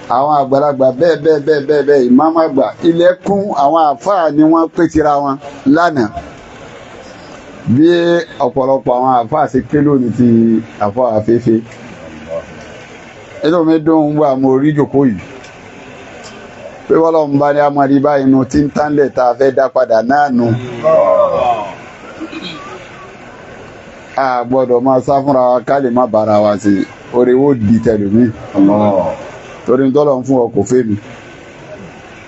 Àwọn àgbàlagbà bẹ́ẹ̀ bẹ́ẹ̀ bẹ́ẹ̀ bẹ́ẹ̀ bẹ́ẹ̀, ìmáàmù àgbà ilẹ̀kùn àwọn àfáà ni wọ́n pè tira wọn lánàá. Bí ọ̀pọ̀lọpọ̀ àwọn àfáà ṣe pé lónìí ti àfáà afẹ́fẹ́. Inú mi dùn wà mo rí jòkó yìí. Pé wọ́n lọ́n bá ní amadi báyìí nu tí ń tánlẹ̀ tá a fẹ́ dá padà náà nu. A gbọ́dọ̀ máa sá fúnra wa ká lè má bára wa sí orí wo di tẹlómi. Torí tọ́lọ̀ ń fún ọ kò fẹ́ mi.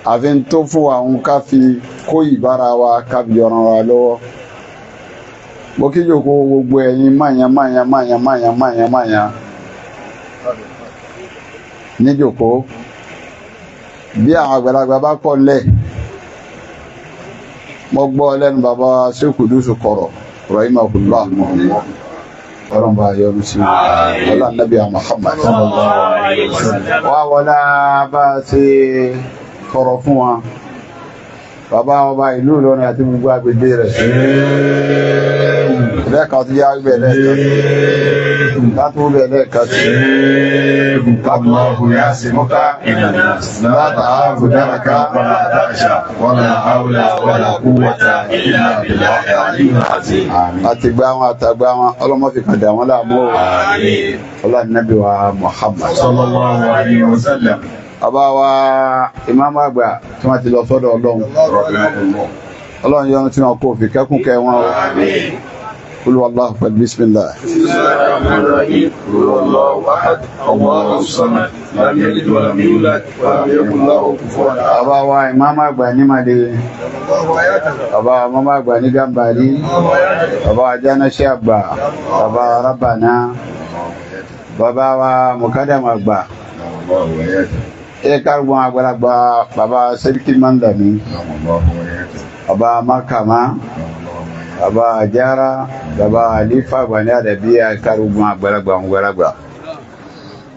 Àfi ń tó fún wa ń ká fi kó ìbára wa ká fi yọran wa lọ́wọ́. Mo kí jòkó gbogbo ẹ̀yin máyà máyà máyà máyà máyà máyà níjòkó. Bí àwọn àgbàlagbà bá pọ̀ nílẹ̀, mo gbọ́ lẹ́nu bàbá Sekudusu kọ̀rọ̀ rahimahullah, ọlọ́run bá yọ́nú sí ọlá nàbí Muhammad wà wọlá bá a ṣe tọrọ fún wa bàbá ọba ìlú Ìlọrin àti gbogbo agbègbè rẹ̀ lẹ́ẹ̀kan tó yá gbẹ̀ lẹ́ẹ̀kan látó bẹ̀ lẹ́ẹ̀kan sí. Allahu yasimuka minan nas la ta'afu daraka wala takhsha wala hawla wala quwwata illa billahi al-aliyyil azim. Àtìgbà wọn àtàgbà wọn ọlọ́mọ fi kàn dà wọ́n láàmú o. Ọlá nàbí wa Muhammad. Sallallahu alayhi wa sallam. Bàbá wa ìmáàmù àgbà tí wọ́n ti lọ sọ́dọ̀ Ọlọ́run. Ọlọ́run yọ́nú tí wọn kò fi kẹ́kùn kẹ́ wọn o. Qul huwallahu ahad, bismillah. Bismillahirrahmanirrahim. Qul huwallahu ahad, Allahu samad, lam yalid wa lam yulad wa lam yakul lahu kufuwan ahad. Bàbá wa ìmáàmù àgbà ní Màdé. Bàbá wa ìmáàmù àgbà ní Gàmbàrí. Bàbá wa Jánásí àgbà. Bàbá wa Rábàná. Bàbá wa Mùkádàmù àgbà. Ẹ kárùn àgbàlagbà bàbá Sẹ́ríkì Mọ́ndàmí. Bàbá Mákàmá. Bàbá Àjára, bàbá Àlífà àgbà ní Àdàbí àkàrùgbọ̀n àgbàlagbà àgbàlagbà.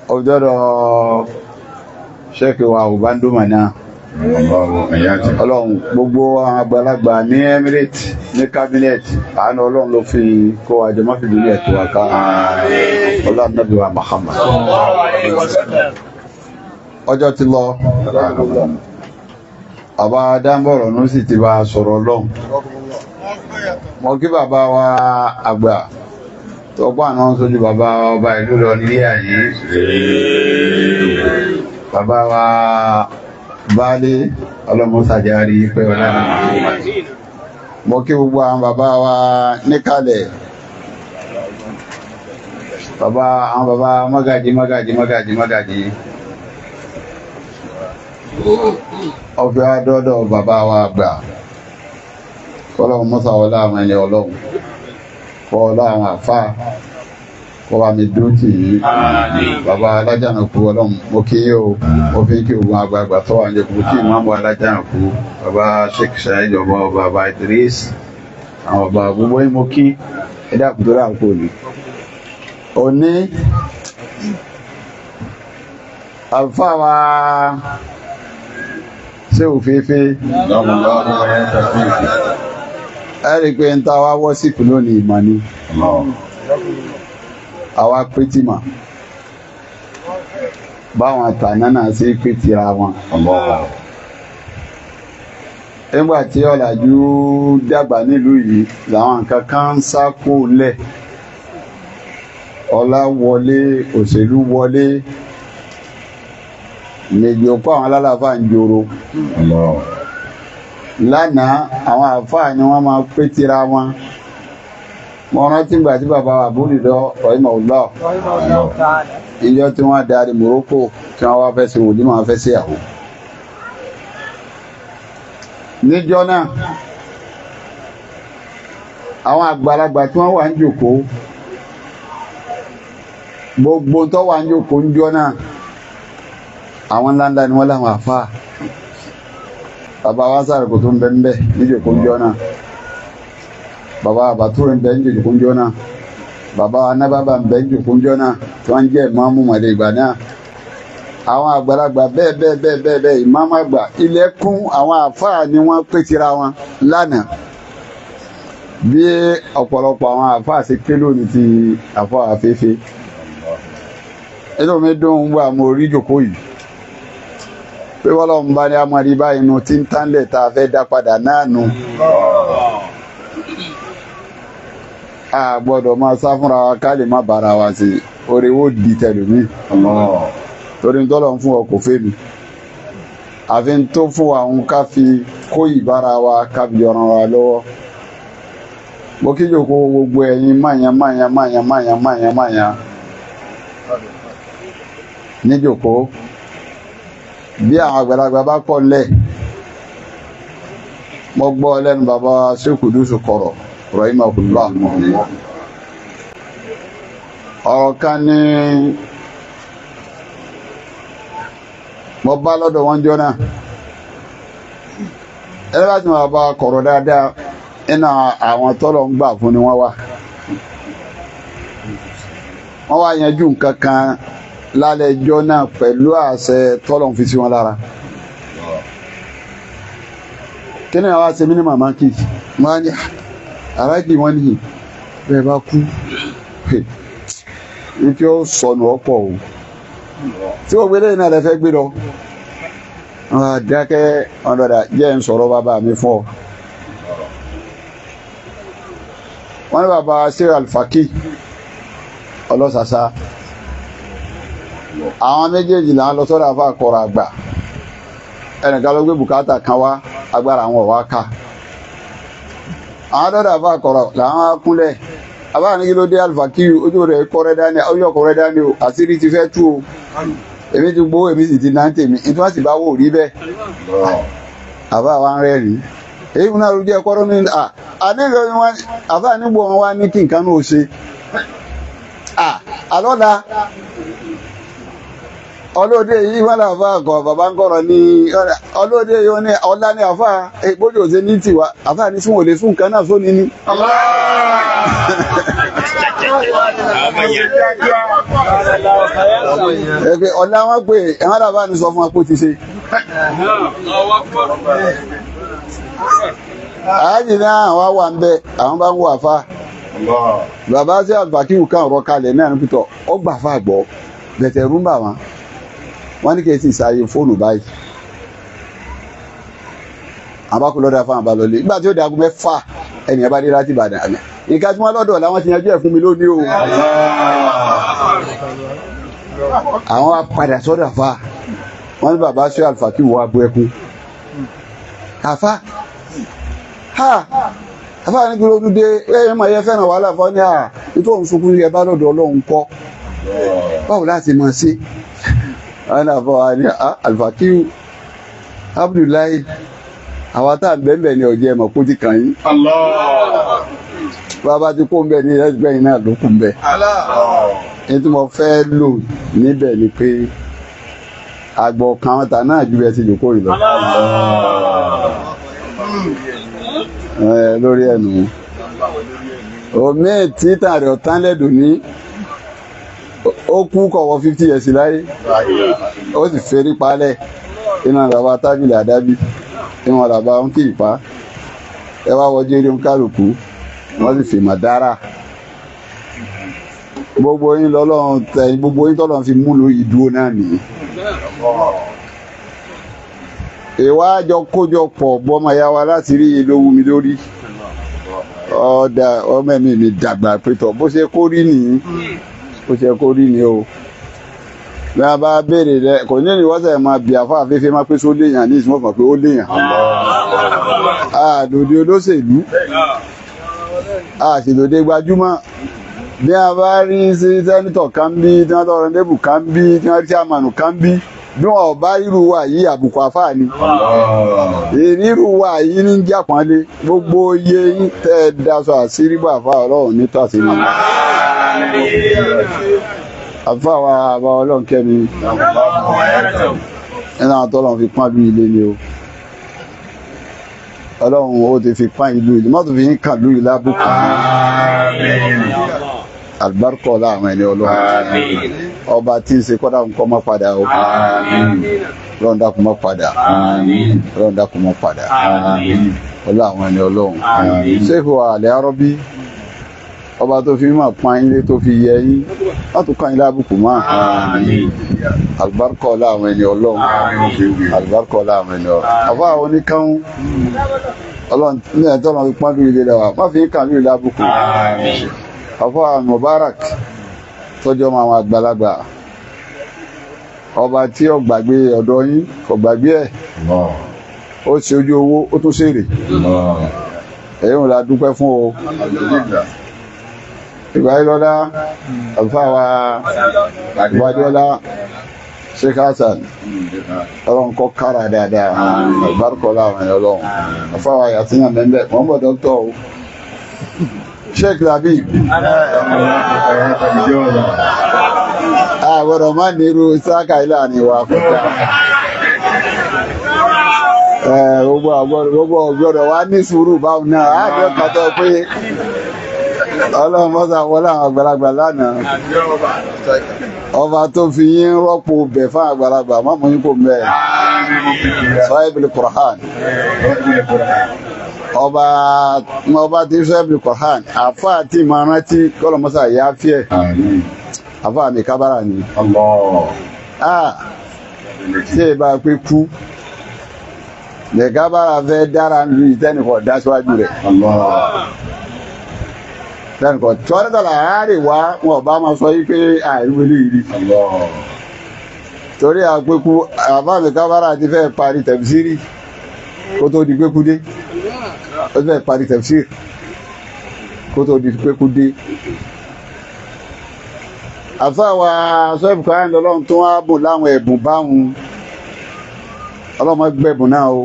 Ọjọ́dọ̀ Ṣẹ́kì wa Ubandoma náà. Ọlọ́run gbogbo àwọn àgbàlagbà ní Emirate ní Cabinet, àánú Ọlọ́run ló fi kó wa jọ má fi lórí ẹ̀tọ́ wa ká. Ọlọ́run Nábì wa Muhammad. Ọjọ́ ti lọ. Bàbá Dáńbọ̀rọ̀ ló sì ti bá a sọ̀rọ̀ Ọlọ́run. Mo kí bàbá wa àgbà tọgbọ́n àná ń sojú bàbá ọba ìlú lọ nílé àyè. Bàbá wa baálé ọlọ́mọsàjárí pé ọlá náà. Mo kí gbogbo àwọn bàbá wa níkàlẹ̀. Bàbá àwọn bàbá mọ́gàjí mọ́gàjí mọ́gàjí mọ́gàjí. Ọ̀fẹ́ adọ́dọ̀ bàbá wa àgbà. Kọ́lọ́run mọ́sá ọlá àwọn ẹni Ọlọ́run, kọ́ ọlá àwọn àfáà, kọ́ wa mi dúró tì yín. Bàbá Alájànàkú Ọlọ́run mo kí yín o, mo fi kí ogun àgbààgbà tó wà ní ẹkùn kí ìmáàmù Alájànàkú, bàbá Sheikh Saheed ọba bàbá Idris, àwọn bàbá gbogbo yín mo kí ẹ̀dá àkùtò rà kò ní. Òní àlùfáà wa ṣé òfééfé ẹ rí i pé ń ta wá wọ́sìpù lónìí ìmọ̀ ni àwa pétì mà báwọn àtàná náà ṣe pétì ra wọn. Nígbà tí ọ̀làjú dàgbà nílùú yìí làwọn nǹkan kan ń sá kó lẹ̀, ọlá wọlé, òṣèlú wọlé, méjì òkú àwọn alálàáfà ń joro. Lánàá àwọn àáfàá ni wọ́n máa pé tira wọn. Mo rántí ìgbà tí bàbá àbúrò rahimahullah ìjọ tí wọ́n darí Morocco tí wọ́n wá fẹ́ ṣe wòlíì máa fẹ́ ṣe ìyàwó. Níjọ́ náà àwọn àgbàlagbà tí wọ́n wà ń jòkó, gbogbo tó wà ń jòkó ń jọ́ náà àwọn ńláńlá ni wọ́n láwọn àáfàá. Bàbá wa sáré kò tó ń bẹ ń bẹ níjòkó ń jọ́ náà. Bàbá àbátúrò ń bẹ níjòkó ń jọ́ náà. Bàbá anábàbà ń bẹ níjòkó ń jọ́ náà tí wọ́n ń jẹ́ ìmáàmù mọ̀lẹ́ ìgbà náà. Àwọn àgbàlagbà bẹ́ẹ̀ bẹ́ẹ̀ bẹ́ẹ̀ bẹ́ẹ̀ bẹ́ẹ̀ ìmáàmù àgbà ilẹ̀kùn àwọn àáfàá ni wọ́n pè tira wọn lánàá. Bí ọ̀pọ̀lọpọ̀ àwọn àáfàá ṣe pé lónìí ti àfọ́ àfẹ́fẹ́. Inú mi dùn wà mo rí jòkó yìí. Pé wọ́n lọ́n bá ní amọ̀rí báyìí nu tí ń tánlẹ̀ tá a fẹ́ dá padà náà nu. A gbọ́dọ̀ máa sá fúnra wa ká lè má bára wa sí orí wo di tẹlómi. Torí tọ́lọ̀ ń fún ọ kò fẹ́ mi. Àfi tó fún wa ń ká fi kó ìbára wa ká fi yọran wa lọ́wọ́. Mo kí jòkó gbogbo ẹ̀yin máyà máyà máyà máyà máyà máyà níjòkó bí àwọn àgbàlagbà bá pọ̀ nílẹ̀ mo gbọ́ lẹ́nu bàbá Ṣékùdùsù kọ̀rọ̀ rahimahullah. Ọ̀rọ̀ kan ní mo bá lọ́dọ̀ wọn jọ náà ẹni bá ti mọ̀ bàbá kọ̀rọ̀ dáadáa iná àwọn tọ́lọ̀ ń gbà fún ni wọ́n wá. Wọ́n wá yanjú nǹkan kan lálẹ́ ẹjọ́ náà pẹ̀lú àṣẹ tọ́lọ̀ ń fi sí wọn lára. Kí ni àwa ṣe mí ní màmá kì í? Wọ́n á ní aráàlú wọn nìyí bẹ́ẹ̀ bá kú ní tí ó sọnù ọ̀pọ̀ o. Tí ó gbélé náà lè fẹ́ gbé lọ. Wọ́n á dákẹ́ ọ̀dọ̀dà jẹ́ ń sọ̀rọ̀ bàbá mi fún ọ. Wọ́n ní bàbá Sheikh Alfaki ọlọ́sàsá àwọn méjèèjì là ń lọ sọ́dọ̀ àfa àkọ́rọ̀ àgbà ẹnìkan ló gbé bùkátà kan wá agbára àwọn ọ̀wá ká àwọn dọ́dọ̀ àfa àkọ́rọ̀ làwọn á kúnlẹ̀ àbá ní kí ló dé Alfaki ojú rẹ̀ kọ́rẹ́ dání ojú ọkọ̀rẹ́ dání o àṣírí ti fẹ́ tú o èmi ti gbowó èmi sì ti ná tèmi ìtú wọn sì bá wò rí bẹ́ẹ̀ àbá wa ń rẹ́rìn-ín èyí náà ló jẹ́ kọ́rọ́ ní à àdéhùn ni wọ́n àfa nígbò wọn wá ní kí nǹkan náà ṣe àlọ́dà ọlọ́dẹ yìí wọ́n làfà kọ bàbá ń kọ̀rọ̀ ní ọlọ́dẹ yìí wọ́n ní ọlá ní àfà bójú òṣè ní tiwa àfà ní sún òlè sún nǹkan náà sóni ní. Ẹgbẹ́ ọlá wọn pé ẹ̀wọ̀n làfà ní sọ fún wa pé ó ti ṣe. Àájì náà àwọn wà ń bẹ àwọn bá ń wò àfà bàbá sí àlùfàkìwù kan ọ̀rọ̀ kalẹ̀ náà nípìtọ̀ ó gbà fà gbọ́ bẹ̀tẹ̀ rú bà wọ́n wọ́n ní kí n sì ṣàyè fóònù báyìí àbákùlọ́dà fún àbálọ́lé nígbà tí ó di aago mẹ́fà ẹnìyàn bá dé láti Ìbàdàn àná nǹkan tí wọ́n lọ́dọ̀ làwọn ti yanjú ẹ̀ fún mi lónìí o àwọn apàdà sọ́dọ̀ àfa wọ́n ní bàbá sí àlùfàkìwù wa bu ẹkún àfa ha àfa ní kí ló dé ẹ máa yẹ fẹ́ràn wàhálà fún ọ ní à nítorí òun sunkún yẹ bá lọ́dọ̀ Ọlọ́run kọ́ báwo láti máa ṣe wọn àfọ wa ní Alfakiu Abdullahi àwa tá à ń bẹ́ẹ̀ ní ọ̀jẹ̀ ẹ̀mọ̀ kó ti kàn yín bàbá ti kó ń bẹ̀ ní ẹgbẹ́ yìí náà ló kù ń bẹ̀ ní tí mo fẹ́ lò níbẹ̀ ni pé àgbọ̀ kan ta náà ju ẹ ti jòkó yìí lọ lórí ẹnu omi títà rẹ̀ ọ̀tán lẹ́dùn ní ó kú kọ̀wọ́ 50 years láyé ó sì fẹ́rí palẹ̀ iná làbá tábìlì àdábì iná làbá ń kì í pa ẹ wá wọjú eré ń kálukú wọ́n sì fìmọ̀ dára gbogbo yín lọ́lọ́run tẹ gbogbo yín tọ́lọ́run fi múlò ìdúró náà nìyí. Ìwájọ kójọpọ̀ bọ́mọ ya wa láti rí iye ló wú mi lórí ọ̀dà ọmọ mi mi dàgbà pétọ̀ bó ṣe kó rí nìyí ó ṣe kó rí ni o bí a bá béèrè rẹ kò ní ní wọ́n sẹ̀ máa bì àfọ́ àfẹ́fẹ́ máa pé só léèyàn ní ìsúnmọ́ fún pé ó léèyàn. Àdòdì olóṣèlú àṣèlódé gbajúmọ̀ bí a bá rí sí sẹ́nitọ̀ kan bí tí wọ́n tọrọ débù kan bí tí wọ́n rí chairman kan bí bí wọn ò bá irú wa yìí àbùkù àfáà ni ìrírú wa yìí ní jàpọ́nlé gbogbo iye yín tẹ́ ẹ daṣọ àṣírí bò àfáà ọlọ́run ní tó àṣírí yìí àfáà wa àbá ọlọ́run kẹ́mi nínú àwọn tọ́lọ́run fi pọ́n lu ilé ni o ọlọ́run ó ti fi pọ́n ìlú ìlú mọ́tò fi ń kàn lú ìlú lábùkù àlùbáríkọ̀ láwọn ẹni ọlọ́run ọba tí ń ṣe kọ́dà ń kọ́ mọ́ padà o ọlọ́run dákun mọ́ padà ọlọ́run dákun mọ́ padà ọlọ́run àwọn ẹni ọlọ́run ṣéèkù àlẹ́ arọ́bí Ọba tó fi mímọ̀ pọ́n yín lé tó fi yẹ yín, wọ́n tún kàn yín lábùkù mọ́. Àlùbáríkà ọlá àwọn ẹni Ọlọ́run, àlùbáríkà ọlá àwọn ẹni Ọlọ́run. Àfa àwọn oníkàún Ọlọ́run ní ẹ̀tọ́ lọ́n fi pọ́n lórí ilé wa, má fi kàn lórí lábùkù. Àfa Mubarak tọ́jú ọmọ àwọn àgbàlagbà, ọba tí ó gbàgbé ọ̀dọ́ yín kò gbàgbé ẹ̀, ó ṣe ojú owó ó tún ṣèrè, èyí ò la dúpẹ́ fún o. Ìgbàlélọ́lá àlùfáà wa Ìbádọ́lá Sheikh Hasan, Ọlọ́run kọ́ kára dáadáa, àlùbáríkọ́lá àwọn ẹ̀yọ́ Ọlọ́run. Àlùfáà wa Yàtúnyàn mẹ́mbẹ́, wọ́n bọ̀ dọ́kítọ̀ o. Sheikh Labib, àgbọ̀dọ̀ má nírú sáàkà ìlànà ìwà kọjá. Gbogbo ọ̀gbọ́dọ̀ wa ní sùúrù báwọn náà, àjọ kàtọ́ pé Ọlọ́run mọ́sá wọlé àwọn àgbàlagbà lánàá. Ọba tó fi yín rọ́pò bẹ̀ fún àgbàlagbà, má mú yín kò mẹ́. Sahibul Qur'an. Ọba tí Sahibul Qur'an, àfa àti ìmọ̀ràn tí kọ́lọ̀ mọ́sá yá fíẹ̀. Àfa mi kábàrà ni. Ṣé ìbá pé kú? Nìkábàrà fẹ́ dára lu ìtẹ́nìkọ̀ dá síwájú rẹ̀. Tẹ́nìkọ̀ tọ́lẹ́tọ̀lá àárẹ̀ wá wọn ọba máa sọ yí pé àìrú eléyìí. Torí àpékú àfa mi kábàrà ti fẹ́ parí tẹ̀fsírì kó tó di pékú dé. Ó ti fẹ́ parí tẹ̀fsírì kó tó di pékú dé. Àfa wa sọ́ọ̀bù kan lọ́lọ́run tó wá bùn láwọn ẹ̀bùn báwọn. Ọlọ́mọ gbẹ̀bùn náà o,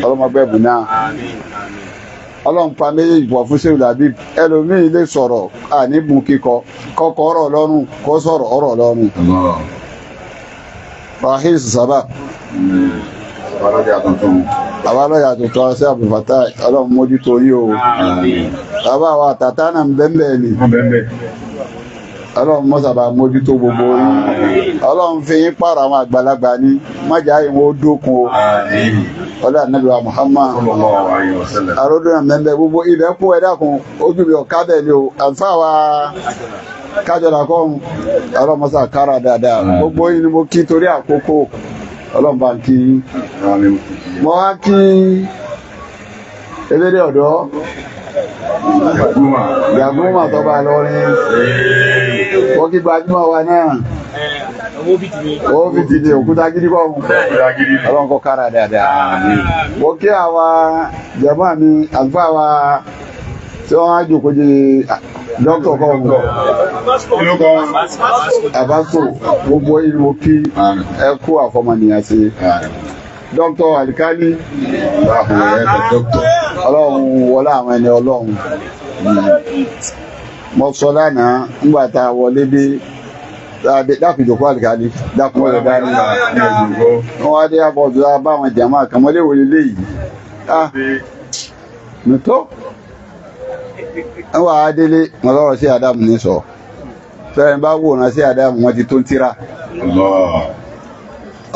ọlọ́mọ gbẹ̀bùn náà. Ọlọ́run pa méjèèjì pọ̀ fún Sheikh Labib. Ẹlòmíì lè sọ̀rọ̀ àníbùn kíkọ, kọ́kọ́ ọ̀rọ̀ lọ́rùn, kó sọ̀rọ̀ ọ̀rọ̀ lọ́rùn. Rahim Sábà. Bàbá lọ́yà tuntun sí Abdulfatai, Ọlọ́run mójútó yín o. Bàbá wa tàtà náà ń bẹ́ẹ̀ ni. Ọlọ́run mọ́sàbà mójútó gbogbo yín. Ọlọ́run fi yín pààrọ̀ àwọn àgbàlagbà ní májà ìwọ̀n ó dókun o. Ọlọ́run Ànábì wa Muhammad. Àròdùn mẹ́mbẹ́ gbogbo ibẹ̀ kú ẹ dákun ojú mi ọ̀ká bẹ́ẹ̀ ni o. Àlùfáà wa kájọlá kọ́ Ọlọ́run mọ́sà kára dáadáa. Gbogbo yín ni mo kí torí àkókò. Ọlọ́run bá ń kí yín. Mo wá kí eléré ọ̀dọ́ Yàgúnmà tó bá lọrin. Wọ́n kí gbajúmọ̀ wa náà. Owó fi dìde òkúta gidi kọ́ ọ̀hún. Ọlọ́run kọ́ kára dáadáa. Wọ́n kí àwa jàmáà mi àlùfáà wa tí wọ́n á jòkó jẹ dókítà kọ́ ọ̀hún. Àbáṣò gbogbo ìlú kí ẹ kú àfọmọnìyàn sí. Dókítà Alikali, Ọlọ́run wọlé àwọn ẹni Ọlọ́run. Mo sọ lánàá ńgbà tá a wọlé dé dákùjọkọ Alikali dákùn wọlé dání. Wọ́n wá dé àbọ̀dù bá àwọn jàmáà kan mọ́lé wọlé léyìí. Nìtọ́ ń wà á délé wọn lọ́rọ̀ sí Ádámù ní sọ. Fẹ́rẹ̀ bá wòran sí Ádámù wọn ti tó ń tíra.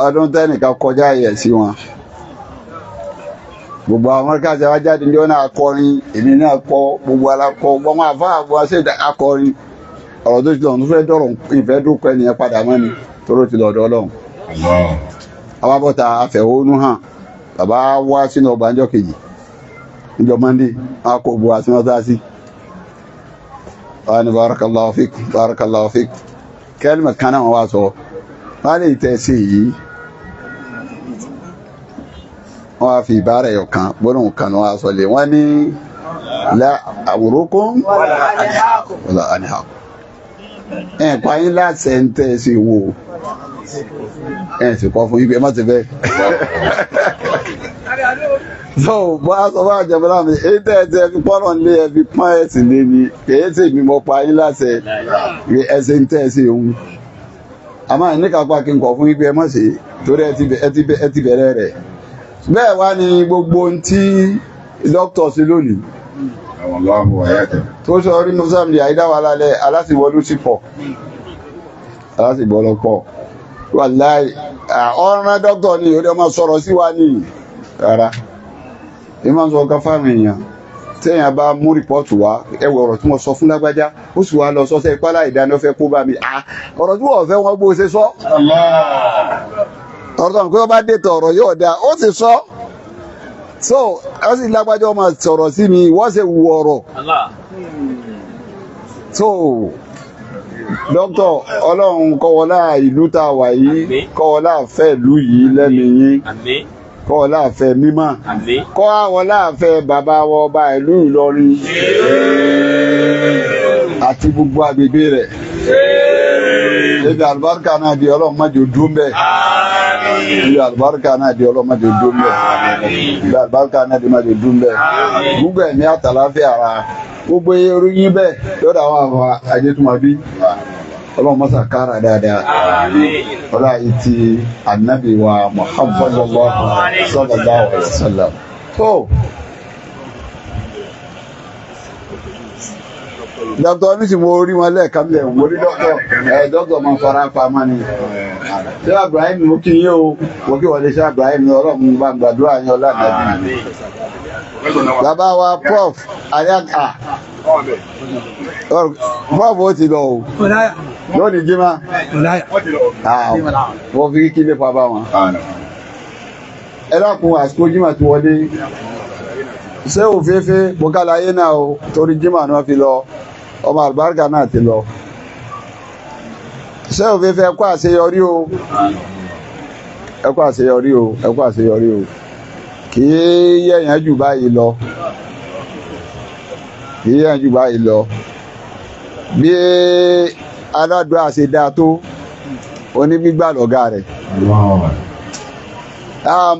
Ọdún tẹ́nìkan kọjá yẹ̀ sí wọn. Gbogbo àwọn káàsì wa jáde ní ọ̀nà akọrin, èmi náà kọ, gbogbo alákọ, gbogbo àwọn àfáà àbúrò ṣe akọrin. Ọ̀rọ̀ tó ti lọ, tó fẹ́ dọ̀rọ̀ ìfẹ́ dúkọ́ ẹnìyẹn padà mọ́ ni, toró ti lọ́dọ̀ Ọlọ́run. Àwa bọ́ta afẹ̀hónú hàn, bàbá wá sínú ọgbà ńjọ́ kejì. Níjọ́ Mọ́ndé, wọn kò bu àsínátásí. Wọ́n ní barakallahu fik, barakallahu fik. Kẹ́lìmọ̀ kan náà wọ́n wá sọ, wọ́n lè tẹ̀ sí yìí. Wọ́n á fi ìbára ẹ̀yọ̀ kan gbọ́dọ̀ kan wọ́n á sọ lé wọ́n ní la àwòrókún wala anhaakum. Ẹ̀ pa yín láti ẹ̀ ń tẹ̀ sí wo ẹ̀ sì kọ́ fún yín pé ẹ má ti bẹ́ẹ̀. So bó a sọ fún àjẹmọ́ náà mi èyí tẹ́ ẹ ti ẹ fi pọ́nrọ̀ lé ẹ fi pọ́n ẹ̀sìn lé ni kèé sì mi mọ́ pa yín láti ẹ ṣe ń tẹ̀ sí òun. Àmọ́ ìníkàpá kí n kọ̀ fún yín pé ẹ má ṣe torí ẹ ti bẹ̀rẹ̀ rẹ̀. Bẹ́ẹ̀ wá ní gbogbo ohun tí dókítà sí lónìí tó sọ rí mọ́sàmì àìdáwà lálẹ́ aláṣìwọ́lú sí pọ̀ aláṣìwọ́lọ́pọ̀ wàláì ọ̀ràn dókítà ni ó dẹ́ máa sọ̀rọ̀ sí wa ní rárá ẹ máa ń sọ ọkà fáwọn èèyàn Téèyàn bá mú rìpọ́ọ̀tù wá, ẹ wọ ọ̀rọ̀ tí mo sọ fún lágbájá, ó sì wá lọ sọ́sẹ́ ipá ìdáná fẹ́ kó bá mi. Ọ̀rọ̀ tí wọ́n fẹ́ wọ́n bó ṣe sọ. Ọ̀rọ̀ tó ń pẹ́ bá dé tọ̀ ọ̀rọ̀ yóò dáa, ó sì sọ. So ó sì lágbájá ọmọ sọ̀rọ̀ sí mi, wọ́n ṣe wù ọ̀rọ̀. So dókítà, Ọlọ́run kọ́wọ́lá ìlú tá a wà yìí, kọ́wọ́lá fẹ́ ìlú yìí lẹ́nu yín, kọ́wọ́lá fẹ́ mímọ́, kọ́wọ́lá fẹ́ bàbá wa ọba ìlú Ìlọrin àti gbogbo agbègbè rẹ̀. Ebi àlùbáríkà náà di Ọlọ́run má jẹ́ ó dúró mbẹ́. Ebi àlùbáríkà náà di Ọlọ́run má jẹ́ ó dúró mbẹ́. Ebi àlùbáríkà náà di má jẹ́ ó dúró mbẹ́. Gbogbo ẹ̀mí àtàláfíà ara gbogbo irú yín bẹ́ẹ̀ lọ́dọ̀ àwọn àwọn ajẹ́tùmọ̀bí, Ọlọ́run mọ́sà kára dáadáa. Ọlá yìí ti ànábì wa Muhammad sallallahu alaihi wasallam. Tó dókítà ní sì mo rí wọn lẹ́ẹ̀kan lẹ̀, mo rí dókítà ẹ̀ dókítà máa fara pamọ́ ni. Ṣé Ibrahim mo kí yín o, mo kí wọlé ṣé Ibrahim ní Ọlọ́run bá gbàdúrà yín ọlá nàbí. Bàbá wa prof ariaka prof ó ti lọ o lónìí jimá, wọ́n fi kí lè pa bá wọn. Ẹ dákun, àsìkò jimá ti wọlé. Ṣé òfééfé bọ́kálá ayé náà o, torí jimá ni wọ́n fi lọ, ọmọ àlùbáríkà náà ti lọ. Ṣé òfééfé ẹ kú àṣeyọrí o, ẹ kú àṣeyọrí o, ẹ kú àṣeyọrí o. Kì í yẹ̀yàn jù báyìí lọ, kì í yẹ̀yàn jù báyìí lọ. Bí aládùá ṣe dáa tó, onígbígbà lọ̀gá rẹ̀.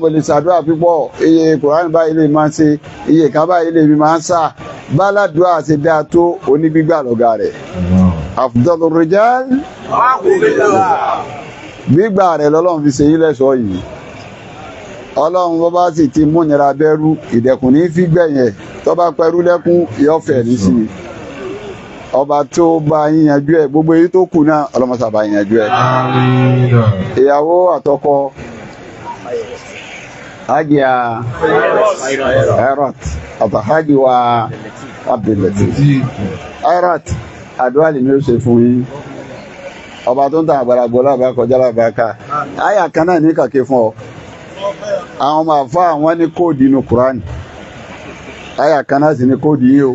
Mo lè ṣàdúrà púpọ̀, iye Kùránì báyìí lè máa ń ṣe, iye kan báyìí lè mi máa ń sà. Báládùá ṣe dáa tó, onígbígbà lọ̀gá rẹ̀. Afdalur rijal, gbígbà rẹ̀ lọ́lọ́run fi ṣe yín lẹ́ṣọ̀ọ́ yìí. Ọlọ́run bó bá sì ti múnira bẹ́rú, ìdẹ̀kùn ní fi gbẹ̀yìn, tó bá pẹ́rú lẹ́kún yóò fẹ̀ ní sí i. Ọba tó bá yín yanjú ẹ̀, gbogbo èyí tó kù náà ọlọ́mọṣà bá yín yanjú ẹ̀. Ìyàwó àtọkọ Hajiya Airat àtàhájì wa Abdulateef Airat, àdúrà lèmi ó ṣe fún yín. Ọba tó ń ta àgbàlagbọ́ lábàá kọjá lábàá ká àyà kan náà ní kàké fún ọ. Àwọn ọmọ àfa àwọn ní kóòdù inú Kúránì, àyà kan náà sì ní kóòdù yìí o.